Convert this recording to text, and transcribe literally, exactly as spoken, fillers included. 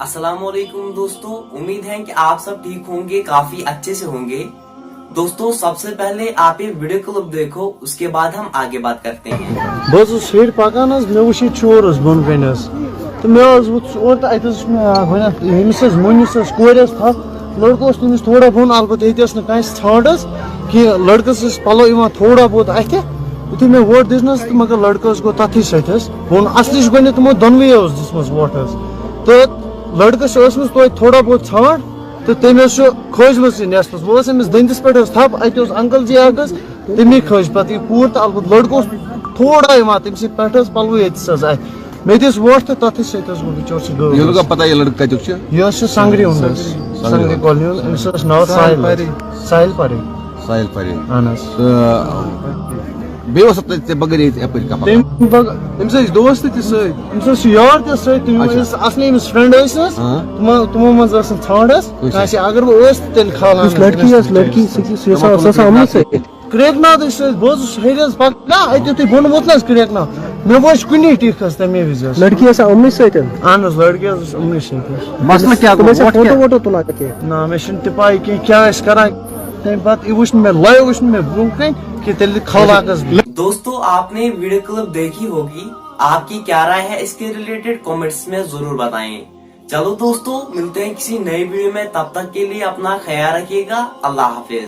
अस्सलाम वालेकुम दोस्तों, उम्मीद है कि आप सब ठीक होंगे, काफी अच्छे से होंगे। दोस्तों, सबसे पहले आप ये वीडियो क्लिप देखो, उसके बाद हम आगे बात करते हैं। بہٕ حظ اوسُس ہیٚرِ پَکان حظ، مےٚ وٕچھ یہِ چور حظ بۄن کَنہِ حظ۔ تہٕ مےٚ حظ ووٚتھُس اورٕ تہٕ اَتہِ حظ وٕچھ مےٚ اَکھ، وَنہِ اَتھ ییٚمِس حظ مۄنٛگِس حظ کورِ حظ تھَپھ۔ لٔڑکہٕ اوس تٔمِس تھوڑا بۄن، البتہ ییٚتہِ ٲس نہٕ کٲنٛسہِ ژھانٛڈ حظ کینٛہہ۔ لٔڑکَس ٲسۍ پَلو یِوان تھوڑا بہت اَتھِ۔ یُتھُے مےٚ وۄٹھ دِژنَس تہٕ مگر لٔڑکہٕ حظ گوٚو تَتھٕے سۭتۍ حظ۔ بۄن اَصلی چھُ گۄڈٕنٮ۪تھ تِمو دۄنوٕیو حظ دِژمٕژ وۄٹھ حظ۔ تہٕ لٔڑکَس چھِ ٲسمٕژ توتہِ تھوڑا بہت ژھانٛڈ۔ تہٕ تٔمۍ حظ چھُ کھٲجمٕژ یہِ نٮ۪صفَس۔ وۄنۍ ٲس أمِس دٔنٛدِس پٮ۪ٹھ حظ تھَپھ، اَتہِ اوس uncle جی اَکھ حظ، تٔمی کھٲج پَتہٕ یہِ کوٗر تہٕ البتہ لٔڑکہٕ اوس تھوڑا یِوان تٔمۍ سٕنٛدِ پٮ۪ٹھ حظ، پَلوٕے ییٚتِس حظ اَتھِ۔ مےٚ دِژ وۄٹھ تہٕ تَتھٕے سۭتۍ حظ گوٚو بِچور سُہ گٲو یہِ حظ۔ لوٚگا پتہ یہِ لڑکہٕ کتیُک چھُ؟ یہِ حظ چھُ سنگری ہُنٛد حظ، سنگری کالنی ہُنٛد، أمِس حظ چھُ ناو ساحل حظ۔ ساحل پرے۔ ساحل پرے۔ اہن حظ۔ تہٕ بیٚیہِ اوس تۄہہِ ژےٚ بغٲر ییٚتہِ یپٲرۍ کانٛہہ پکان؟ تٔمۍ بغٲر، أمِس ٲسۍ دوس تہِ تہِ سۭتۍ، أمِس ٲسۍ یار تہِ سۭتۍ، تِم اچھا۔ ٲسۍ اصلی أمِس فرینڈ ٲسۍ نہٕ حظ، ہاں۔ تِمو تِمو منٛز ٲس نہٕ ژھانٛڈ حظ، کُس؟ کٲنٛسہِ اگر بہٕ اوس تہِ تیٚلہِ کھالان یُس لڑکی ٲس، لڑکی سۭتۍ یُس یہِ سا سۄ سۄ آمٕژ سۭتۍ۔ کرٛیکھ ناد ٲسۍ سۭتۍ، بہٕ حظ اوسُس ہیٚرِ حظ پکان، اَتہِ یُتھُے بۄن ووٚتھ نہٕ حظ کرٛیکھ ناد، مےٚ وٕچھ کُنی ٹِکھ حظ تَمے وِزِ حظ۔ لڑکی ٲسا یِمنٕے سۭتۍ؟ اہن حظ، لڑکی حظ ٲس یِمنٕے سۭتۍ حظ۔ مسلہٕ کیٛاہ تِم گوٚو؟ ٲسا وۄٹھ فوٹو کیٛاہ؟ ووٹو تُلان کینٛہہ؟ نہ، مےٚ چھُنہٕ تہِ پَے کینٛہہ کیٛاہ ٲسۍ کران۔ تَمہِ پَتہٕ یہِ وٕچھ نہٕ مےٚ، لایِو وٕچھ نہٕ مےٚ برونٛہہ کَنہِ کہِ تیٚلہِ کھالہٕ ہاکَس بہٕ۔ दोस्तों, आपने वीडियो क्लिप देखी होगी, आपकी क्या राय है इसके रिलेटेड कमेंट्स में जरूर बताएं। चलो दोस्तों, मिलते हैं किसी नए वीडियो में, तब तक के लिए अपना ख्याल रखिएगा। अल्लाह हाफिज।